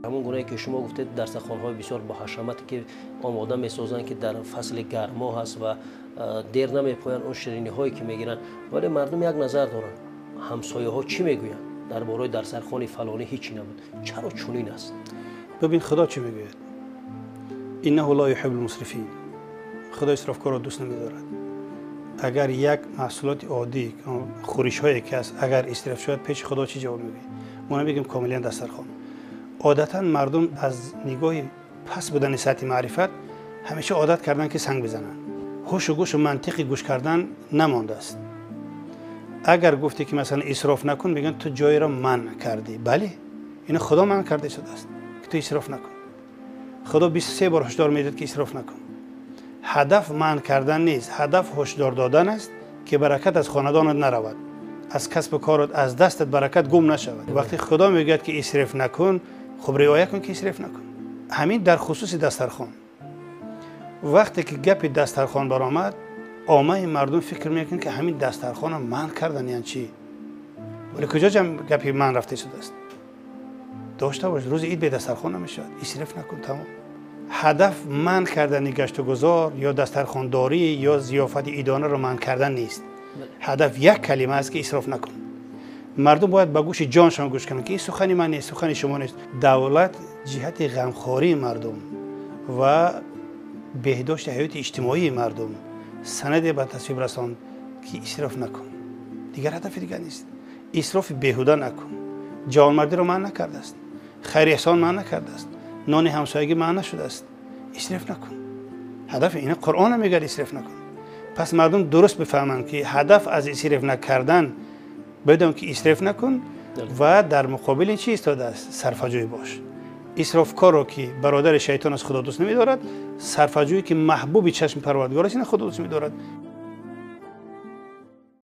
Ҳамон гунае ки шумо гуфтед, дастархонҳои бисёр боҳашамате ки омода месозанд, ки дар фасли гармо ҳаст ва дер намепоянд, он шириниҳое ки мегиранд, вале мардум як назар доранд: ҳамсояҳо чӣ мегӯянд дар бораи дастархони фалонӣ? Ҳечи набуд. Чаро чунин аст? Бибин, Худо чӣ мегӯяд: иннаҳу ло юҳиббул мусрифин. Худо исрофкорро дӯст намедорад. Агар як маҳсулоти оддӣ, хӯришҳое ки аст, агар исроф шавад, пеши Худо чӣ ҷавоб мегӯяд? Мо намегӯем комилан дастархон. Одатан мардум аз нигоҳи паст будани сатҳи маърифат ҳамеша одат карданд, ки санг бизананд. Ҳушу гӯшу мантиқи гӯш кардан намондааст. Агар гуфте, ки масалан исроф накун, мегӯянд: ту ҷойеро манъ кардӣ. Бале, ино Худо манъ карда истодааст, ки ту исроф накун. Худо 23 бор ҳушдор медиҳад, ки исроф накун. Ҳадаф манъ кардан нест, ҳадаф ҳушдор додан аст, ки баракат аз хонадонат наравад, аз касбу корат, аз дастат баракат гум нашавад. Вақте Худо мегӯяд, ки исроф накун, хуб риоя кун, ки исроф накун. Ҳамин дар хусуси дастархон. Вақте ки гапи дастархон баромад, оммаи мардум фикр мекунанд, ки ҳамин дастархонро манъ кардан яъне чӣ? Вале куҷо ҷам гапи манъ рафта истодааст? Дошта бош, рӯзи ид бе дастархон намешавад. Исроф накун, тамом. Ҳадаф манъ кардани гаштугузор ё дастархондорӣ ё зиёфати идонаро манъ кардан нест. Ҳадаф як калима аст, ки исроф накун. Мардум бояд ба гӯши ҷоншон гӯш кунанд, ки ин сухани ман нест, сухани шумо нест. Давлат ҷиҳати ғамхории мардум ва беҳдошти ҳаёти иҷтимоии мардум санаде ба тасвиб расонд, ки исроф накун. Дигар ҳадафи дигар нест. Исрофи беҳуда накун. Ҷавонмардиро манъ накардааст, хайри эҳсон манъ накардааст, нони ҳамсоягӣ манъ нашудааст. Исроф накун, ҳадафи ина Қуръона мегӯяд: исроф накун. Пас мардум дуруст бифаҳманд, ки ҳадаф аз исроф накардан, бидон, ки исроф накун ва дар муқобили чӣ истодааст: сарфаҷӯй бош. Исрофкорро, ки бародари шайтон аст, Худо дӯст намедорад. Сарфаҷӯе, ки маҳбуби чашми Парвардигор аст, ина Худо дӯст медорад.